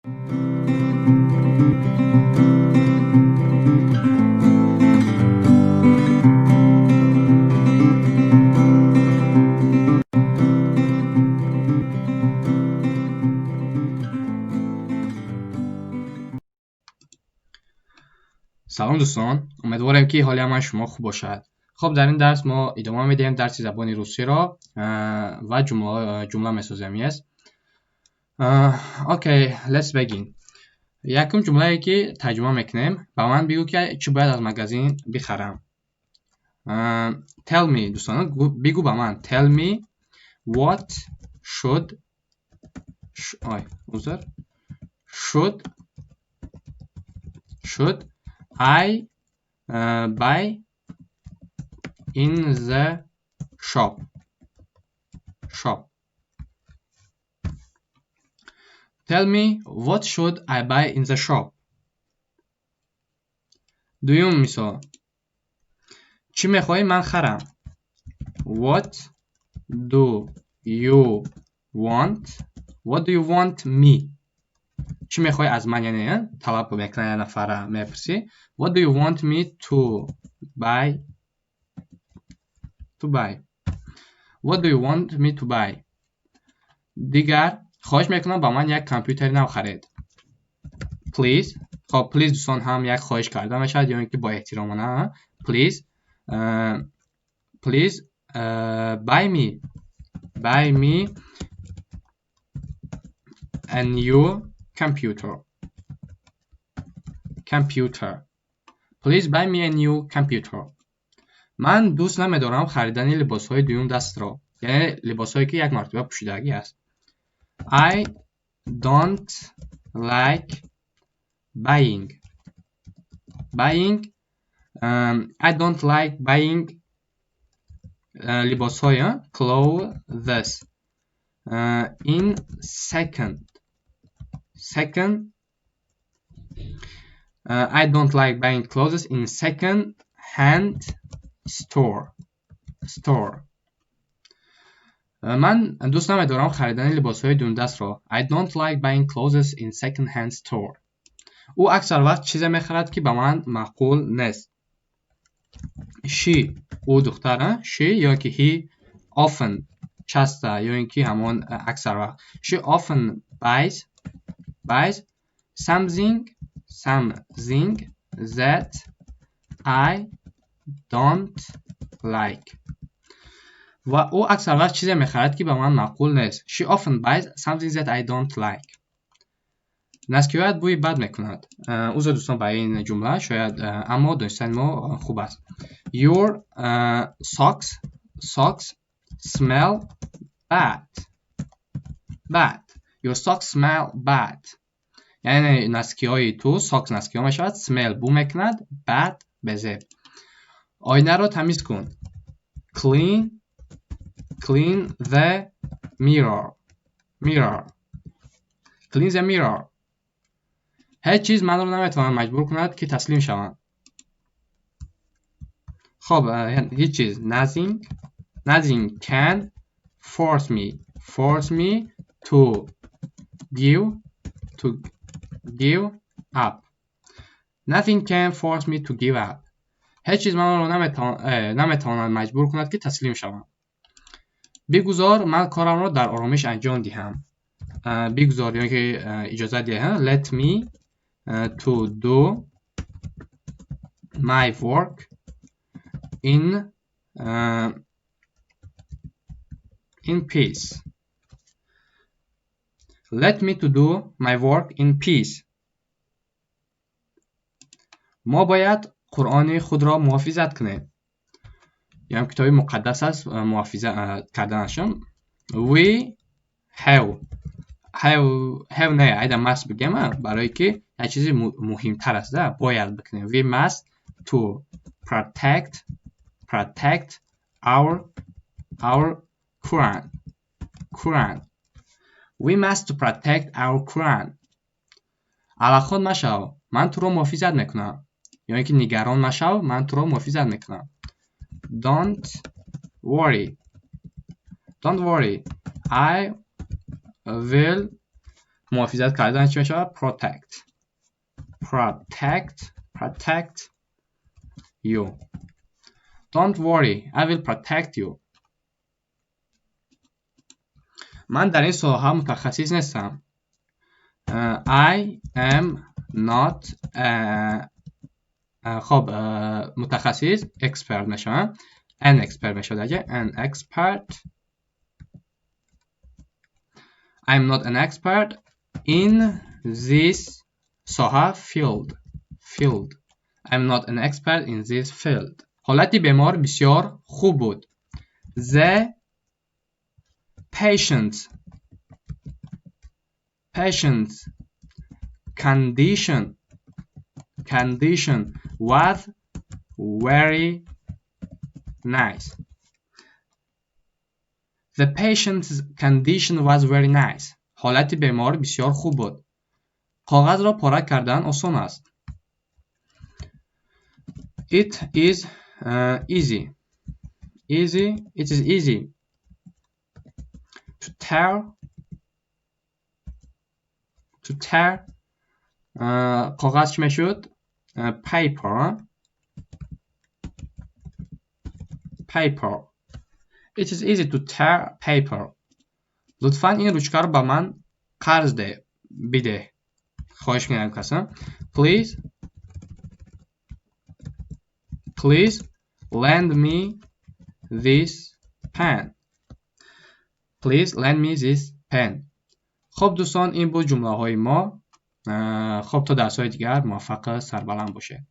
Салом, дӯстон, умедворем, ки ҳоли ҳамаи шумо хуб бошад. Хуб, дар ин дарс мо идома медиҳем дарси забони русиро ва ҷумла месозем. Yes, okay, let's begin. Якум ҷумлае, ки тарҷума мекунем: ба ман бигӯ, ки чӣ бояд аз магазин бихарам. Tell me, дӯстон, бигӯ ба ман. Tell me what should, ой, узр, should I buy in the shop. Tell me, what should I buy in the shop? Дуюм мисол: чӣ мехоҳӣ ман харам? What do you want? What do you want me? Чӣ мехоҳӣ аз ман, яъне талаб мекунад, як нафара мепурсӣ. What do you want me to buy? To buy. What do you want me to buy? Дигар: хоҳиш мекунам, ба ман як компютери нав харед. Please. Хоб, please, дӯстон, ҳам як хоҳиш карда мешавад ё ин ки бо эҳтиромона. Please, please buy me a new computer. Please buy me a new computer. Ман дӯст намедорам харидани либосҳои дуюм дастро, яъне либосҳое, ки як мартаба пӯшидагӣ аст. I don't like buying, I don't like buying либосҳои, clothes in second. I don't like buying clothes in second hand store. Ман дӯст намедорам харидани либосҳои дуюмдастро. I don't like buying clothes in second hand store. Ӯ аксар вақт чизе мехарад, ки ба ман маъқул нест. She, ӯ духтар, she ё ки he, often, часто ё ин ки ҳамон аксар вақт. She often buys something that I don't like. Ва ӯ аксар вақт чизе мехарад, ки ба ман маъқул нест. She often buys something that I don't like. Носкиҳоят бӯи бад мекунад. Узр, дӯстон, ба ин ҷумла шояд, аммо донистани мо хуб аст. Your socks smell bad. Your socks smell bad, яъне носкиҳои ту, socks носкиҳо мешавад, smell бӯ мекунад, bad безеб. Оинаро тамиз кун. Clean the mirror. Clean the mirror. Ҳеҷ чиз манро наметавонад маҷбур кунад, ки таслим шавам. Хоб, ҳеҷ чиз, nothing can force me to give up. Nothing can force me to give up. Ҳеҷ чиз манро наметавонад маҷбур кунад, ки таслим шавам. Бигузор ман корамро дар оромиш анҷом диҳам. Бигузор ё ки иҷозат диҳам. Let me to do my work in peace. Let me to do my work in peace. Мо бояд Қуръони худро муҳофизат кунем, ям китоби муқаддас аст, муҳофиза карданашон. We have не, айда must бигем, барое ки як чизи муҳимтар аст, бояд бикунем. We must to protect our Quran. We must to protect our Quran. Алаход машав, ман туро муҳофизат мекунам, ё ин ки нигарон машав, ман туро муҳофизат мекунам. Don't worry. Don't worry. I will Муҳофизат кардан чӣ мешавад? Protect, protect, protect you. Don't worry, I will protect you. Ман дар ин соҳа мутахассис нестам. I am not, хоб, мутахассис expert мешавад, an expert мешавад аҷа, an expert. I'm not an expert in this соҳа, field, field. I'm not an expert in this field. Ҳолати бемор бисёр хуб буд. The patient's condition was very nice. The patient's condition was very nice. Ҳолати бемор бисёр хуб буд. Коғазро пора кардан осон аст. It is easy, easy, it is easy to tear, to tear. Коғаз чӣ мешуд? Paper, paper. It is easy to tear paper. Лутфан ин ручкаро ба ман қарз бидеҳ. Хоҳиш мекунам касам. Please, please lend me this pen. Please lend me this pen. Хуб, дӯстон, ин буд ҷумлаҳои мо. Хуб, то дарсҳои дигар муваффақ, сарбаланд бошед.